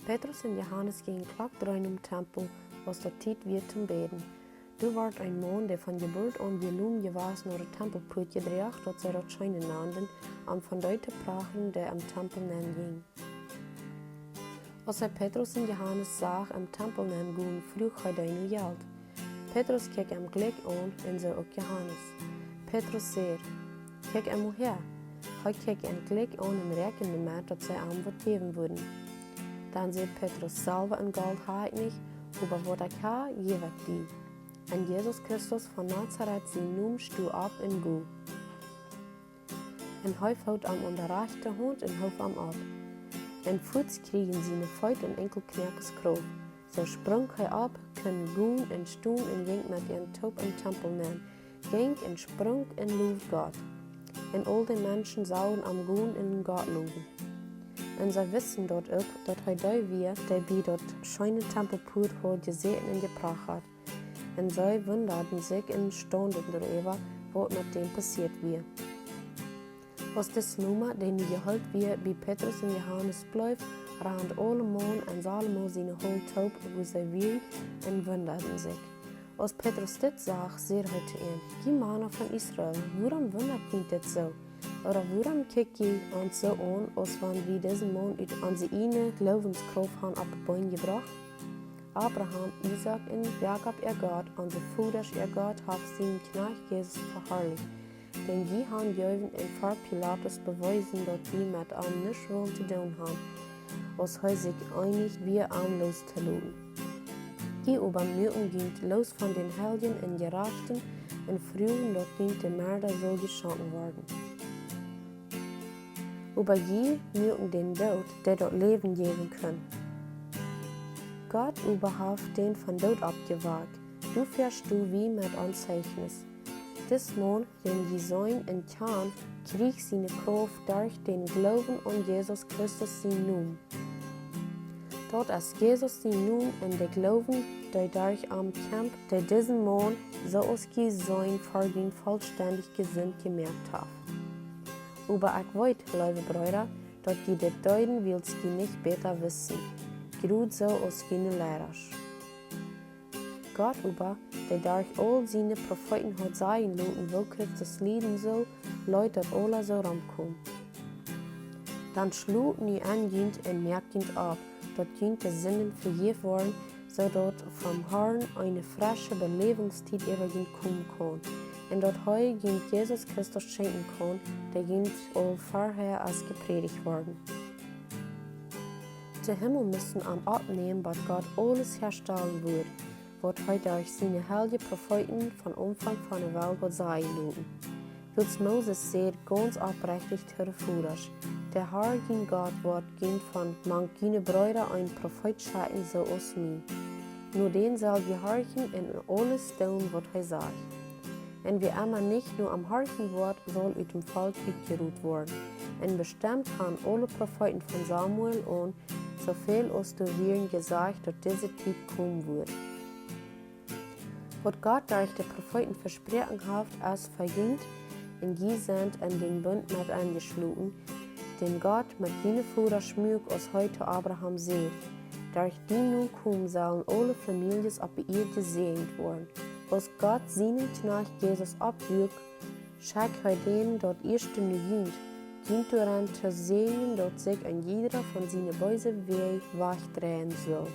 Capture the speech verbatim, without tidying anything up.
Petrus un Johanes jinjen Klock dreien em Tempel, aus daut Tiet wia toom bäden. Doa wort een Maun, dee von Jeburt aun bie Lum jewast, no de Tempelpuat jedroagen, daut see daut Scheene nanden, om von dee to prachren, dee em Tempel nenn jinjen. Aus hee Petrus un Johanes sach em Tempel nenn gonen, fruach hee dee no Jelt. Petrus kjikjt am jlikj aun un soo uk Johanes. Petrus säd: "Kjikj emol häa." Hee kjikjt an jlikj aun un räakjend doamet, daut see am waut jäwen wudden. Dan säd Petrus: "Selwa un Golt hab ekj nich, oba waut ekj hab, jäw ekj die. En Jesus Christus von Nazaret sienen Nomen, sto opp un go." Un hee foot am aun de rajchte Haunt un hoof am opp. Un fuaz kjrieejen siene Feet un Enkelknoakes Krauft. Soo sprunk hee opp, kunn gonen un stonen un jinkj met an toop em Tempel nenn, jinkj un sprunk un lowd Gott. Un aul de Menschen sagen am gonen un Gott lowen. Un see wisten daut uk, daut hee dee wia, dee bie daut scheene Tempelpuat haud jesäten un jepracht haud. Un see wundaden sikj un staunden doaräwa, waut met däm passieet wia. Aus dise Noma, dee nu jeheelt wia, bie Petrus un Johanes bleef, rand aulemaun en Salomo siene Hol toop, wua see wieren, un wundaden sikj. Aus Petrus dit sach, säd hee to an: "Jie Mana von Israel, wuarom wundat junt dit soo? Ooda wuarom kjikj jie ons soo aun, aus wan wie disen Maun ut onse ieejne Gloowenskrauft han opp de Been jebrocht? Abraham, Isaak un Jakob äa Gott, onse Vodasch äa Gott, haft sienen Kjnajcht Jesus veharlicht, dän jie han jäwen un ver Pilatus bewäsen, daut jie met am nuscht wullen to doonen han, aus hee sikj eenich wia, am loos to loten. Jie oba muaken junt loos von dän Heiljen un Jerajchten un fruagen, daut junt de Merda sull jeschonken woaren. Oba jie muaken dän doot, dee daut Läwen jäwen kunn. Gott oba haft dän von doot oppjewakjt. Doafäa sto wie met ons Zeichnis. Dis Maun, dän jie seenen un kjanen, kjrieech siene Krauft derch dän Gloowen aun Jesus Christus sienen Nomen." Daut es Jesus sien Nomen un de Gloowen, dee derch am kjemt, dee disen Maun, soo aus jie seenen, ver junt vollstendich jesunt jemoakt haft. Oba ekj weet, leewe Breeda, daut jie dit deeden, wiels jie nich bäta wisten, jrod soo aus june Leidasch. Gott oba, dee derch aul siene Profeeten haud sajen loten, woo Christus lieden sull, leet daut aules soo romkomen. Dan schlot nu en junt un moakt junt opp, daut junt de Sinden vejäft woaren, soo daut vom Harn eene fresche Beläwungstiet äwa junt komen kaun, un daut hee junt Jesus Christus schenkjen kaun, dee junt aul verhäa es jeprädicht worden. De Himmel musten am oppnämen, bat Gott aules häastalen wudd, waut hee derch siene heilje Profeeten von Aunfank von de Welt haud sajen loten. Wiels Moses säd gaunz opprechtich to de Vodasch: "De Har, jun Gott, woat junt von mank june Breeda een Profeet schekjen, soo aus mie. No dän sell jie horchen un aules doonen, waut hee sajcht. Un wäa emma nich no am horchen woat, saul ut dem Volkj utjerot woaren." Un bestemt han aule Profeeten von Samuel aun, soo väl aus doa wieren, jesajcht, daut dise Tiet komen wudd. Waut Gott derch de Profeeten vesproaken haft, es fa junt, un jie sent en dän Bunt met enjeschloten, dän Gott met june Vodasch schmieed, aus hee to Abraham säd: "Derch dienen Nokomen sellen aule Famieljes opp de Ieed jesäajent woaren." Aus Gott sienen Kjnajcht Jesus oppwakjt, schekjt hee dän daut ieeschte no junt, junt doaren to säajnen, daut sikj een jieda von siene beese Wäaj wajchdreien sull.